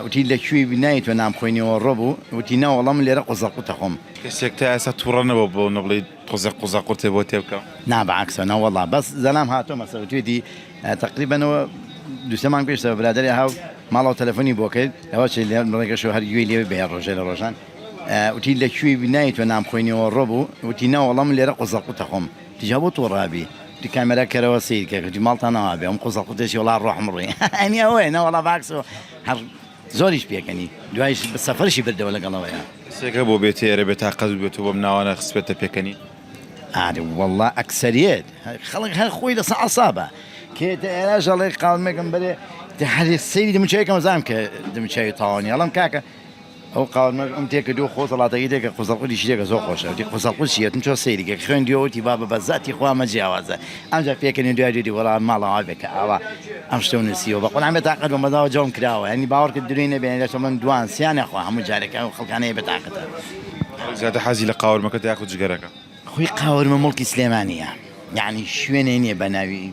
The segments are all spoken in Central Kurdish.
وتی لە کوێی بی نایەی تۆ نان بخۆی نیوەڕۆ بوو وتی نەوەڵا من لێرە قوزەقوتە خۆم. کەسێک تا ئێستا توڕە نەبووە بۆ نەبڵێی تۆزێک قوزەقوتێ بۆ تێ بکەم؟ نا بە عەکسە نەوەڵا بەس زەلام هاتۆ مەسە وتوێتی تەقریبەنەوە دوو سێ مانگ پێش برادەرێ هاو ماڵەوە تەلەفۆنی بۆ کرد ئەوە چی لێ ڕێگەشەوە هەر گوێی لێ بێ ڕۆژێ لە ڕۆژان وتی لە کوێی بی نایەی تۆ نان بخۆی نیوەڕۆ بوو وتی نەوەڵا من لێرە قوزەقوتە خۆم وتی جا بۆ توڕە بی وتی کامێرا کەرەوە سەیر کە وتی ماڵتان ئاوا بێ ئەم قوزەقوتێکی وەڵا ڕۆحم ڕۆی ئەنی ئەوەیە نەوەڵا باکسەوە هەر زۆریش پێکەنی دوایش سەفەرشی بردەوە لەگەڵەوەیە. کەسێک هەبووە بێتە ئێرە بێتاقەت بووبێت و بەم ناوانە خستبێتە پێکەنین؟ ئارێ وەڵا ئەکسەریەت خەڵک هەر خۆی لەسە عەسابە کێ تە ئێراش ئەڵێ قاومێکم بەرێ هەر سەیری دموچاوێکم زانم کە دموچاوی تەواو نیە ئەڵێم کاکە ئەو قاورمە ئەم تێکردووە خۆ سەڵاتەکەی تێکە قوزەڵقوتی شتێکە زۆر خۆشە وتی قوزەڵقوت چییە وتم چۆ سەیری کە خوێندیەوە وتی بابە بە زاتی خوا ئەمە جیاوازە ئەمجا پێکەنی دوای دوێتی وەڵا ماڵەوە بێ کە ئاوا ئەم شتەو نووسیوە بە قورعان بێ تاقەت بووم بەداوە جەوم کراوە یانی باوەڕ کرد درۆی نەبێ یانی لەشە من دوان سیانە خوا هەموو جارێک ئەو خەڵکانەیە بێ تاقەتە. خەڵک زیاتر حەزی لە قاورمەکەتە یاخود جگەرەکە؟ خۆی قاورمە موڵکی سلێمانیە یانی شوێنێ نیە بە ناوی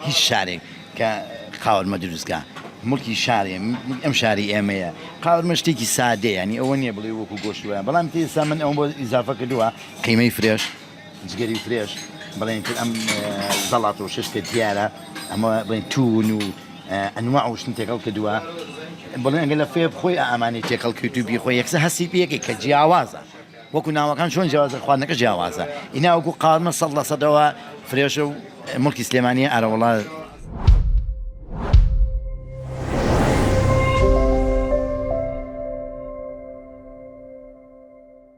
هیچ شارێک کە قاورمە دروست کا موڵکی شارێ ئەم شاری ئێمەیە قاورمە شتێکی سادەیە یانی ئەوە نیە بڵێ وەکو گۆشت وایە بەڵام تێستا من ئەوم بۆ ئیزافە کردووە قیمەی fresh جگەری fresh بڵێن تر ئەم زەڵات و شش کە دیارە ئەمە بڵێن توون و ئەنواع و شتن تێکەڵ کردووە بڵێن ئەگەر لە فێ خۆی ئامانەی تێکەڵ کرد و بیخۆی یەکسەر هەستی پێ کە جیاوازە وەکو ناوەکان چۆن جیاوازە خواردنەکە جیاوازە ئینا وەکو قارمە سەد لە سەدەوە fresh ە و موڵکی سلێمانیە ئارەوەڵا.